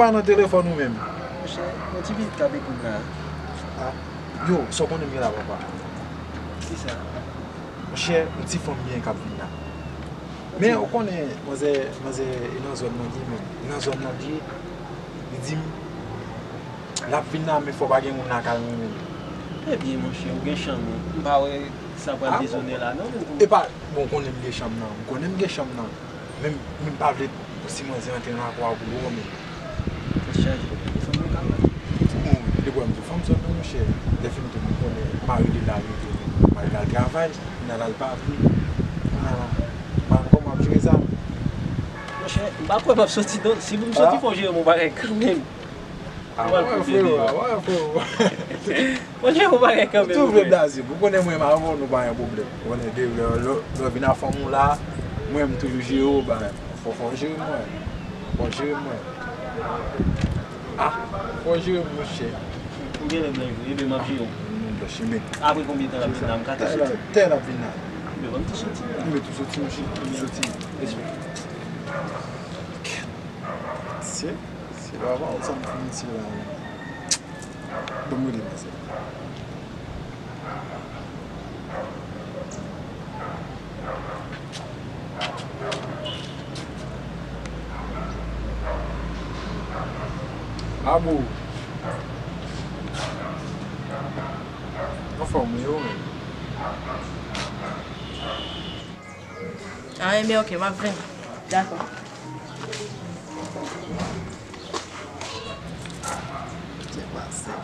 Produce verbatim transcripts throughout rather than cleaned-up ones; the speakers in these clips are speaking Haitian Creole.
Pa nan telefòn ou menm. Monchè, yon ti vizit k ap ekri m la. Ah, yo, sa w konnen m gen la, papa. Kisa? Monchè, yon ti fanm byen k ap vin la. Men ou konnen, manzè, manzè, e nan zòn nan li ye menm. E nan zòn nan li ye. Li di m, l ap vin la, men fò pa gen moun lakay mwen menm. Ebyen, monchè, ou gen chanm, wi. M pa wè sa pral dezone la, non, men pou... E pa, bon, ou konnen m gen chanm nan. M konnen m gen chanm nan. Men m, men m pa vle pou si manzè antre nan akò a pou l wè w, men. Tèt chaje, e fanm nan ka mal. Bon, li wè m tou fanm sòt non, monchè. Lè fini tou, m konnen mari li la rete, mari l al travay, kounye a la l pa vle. Kounye a la, m pa konn kòman m ap jere sa. Monchè, m pa kwè m ap soti non. Si pou m soti, fò w jere m yon bagay kanmenm. Ah, wè, frero, ah, wè, frero. Monchè, yon bagay kanmenm. Ou tou vle blaze. Ou konnen mwen, m avè w, nou pa gen pwoblèm. Ou konnen, de, lè, lè, lè w vin a fanm ou la, mwen, m toujou jere w, ba, fò, fò w jere mwen. Fò w jere mwen. Ah, fò w jere m, monchè. Ou genlè blanch vre, ebyen, m ap jere w. Nou blanch, men. Apre konbyen tan l ap vin la, m ka tou soti? Tè l ap vin la. Ebyen, ban m tou soti, non. Ebyen, tou soti, monchè, tou soti. Respè. Se, se pa, pa, sa m fini, se la. Bon, m rele manzè. Abou. Anfòm, wi, ou menm? Ah, ebyen, ok, m ap vini. Dakò. Byen pase.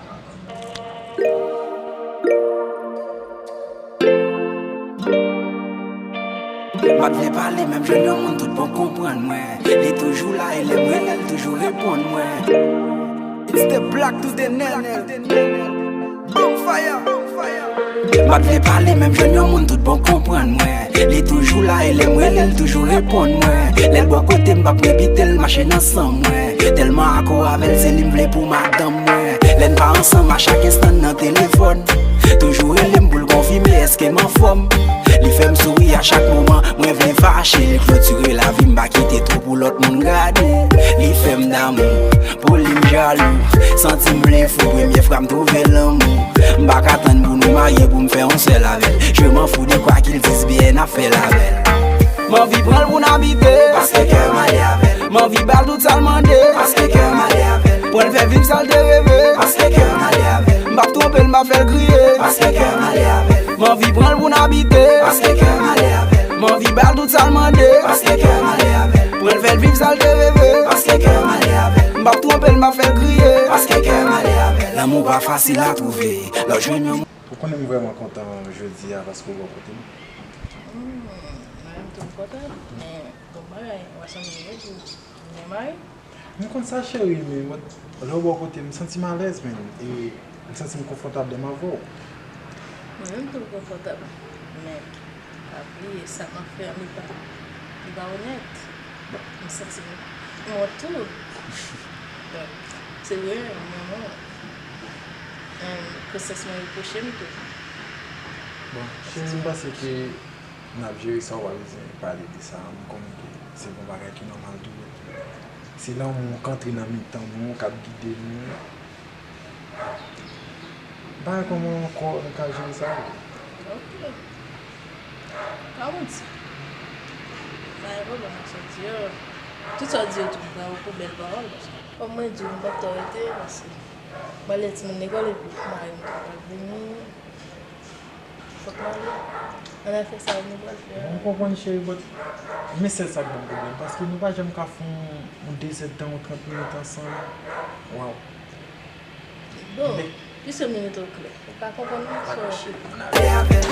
M pa t vle pale, menm jwenn yon moun tout bon konprann mwen. Li toujou la, e lè m rele l, li toujou reponn mwen. It's the black to the nene. Bonfire. M pa t vle pale, menm jwenn yon moun tout bon konprann mwen. Li toujou la, e lè m rele l, li toujou reponn mwen. Lè l bò kote m, p ap envite l mache nan san mwen. Tèlman akò avè l, se li m vle pou madanm mwen. Lè n pa ansanm, a chak enstan n nan telefòn. Toujou rele m pou l konfime èske m anfòm. Li fè m souri a chak moman, mwen vle fache. Li klotire lavi m, pa kite twò pou lòt moun gade. Li fè m damou. Pou li m jalou, santi m vle fou, premye fwa m twouve lanmou. M pa ka tann pou nou marye, pou m fè yon sèl avè l. Je m'en fous de quoi qu'ils disent, byen n ap fè l avè l. M anvi pran l pou n abite, paske kè m ale avè l. M anvi ba l tout sa l mande, paske kè m ale avè l. Pran l fè viv sa l te reve, paske kè m ale avè l. M p ap twonpe l, m p ap fè l kriye, paske kè m ale avè l. M anvi pran l pou n abite, paske kè m ale avè l. M anvi ba l tout sa l mande, paske kè m ale avè l. Pran l fè l viv sa l te reve, paske kè m ale avè l. M p ap twonpe l, m p ap fè l kriye, paske kè m ale avè l. Lanmou pa fasil a twouve, lè w jwenn yon moun. Ou konnen m vrèman kontan jodi a paske w bò kote m. Hmm, mwen menm tou m kontan, men gon bagay, w a sonje m tou, m gen mari. M konn sa, cheri, men mwen, lè w bò kote m, m santi m alèz, men, e m santi m konfòtab lè m avè w. Mwen menm tou m konfòtab, men pa bliye sa m ap fè an, li pa, li pa onèt. M santi m wont tou. Donk, se vre, mwen, mwen, em, konsyans mwen repwoche m tou. Bon, cheri, m panse ke n ap jere sa, ou pa bezwen pale de sa. M konnen ke se yon bagay ki nòmal tou. Se lanmou k antre nan mitan nou, k ap gide nou. M pa wè kòman ankò nou ka jere sa vre. Ok. Kòm ou di. Pa gen pwoblèm ak sa w di yo. Tout sa w di yo tou, bravo pou bèl pawòl. Kòm mwen di w, m p ap twò rete, paske m ale timoun lekòl epi mari m tou pral vini. Fòk m ale. Ann al fè sa nou pral fè a. M konprann, cheri, but men sèl sa k ban m pwoblèm, paske nou pa janm ka fè yon, yon dezèdtan, yon trant minit ansanm. Waw. Bon, piske minit ou klè. Ou pa konprann mwen, so.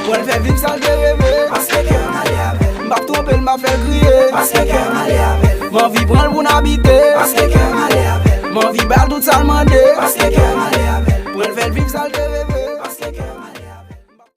Pran l fè viv sa l te reve, paske kè m ale avè l. M p ap twonpe l, m p ap fè l kriye, paske kè m ale avè l. M anvi pran l pou n abite, paske kè m ale avè l. M anvi ba l tout sa l mande, paske kè m ale avè l. Pran l fè l viv sa l te reve.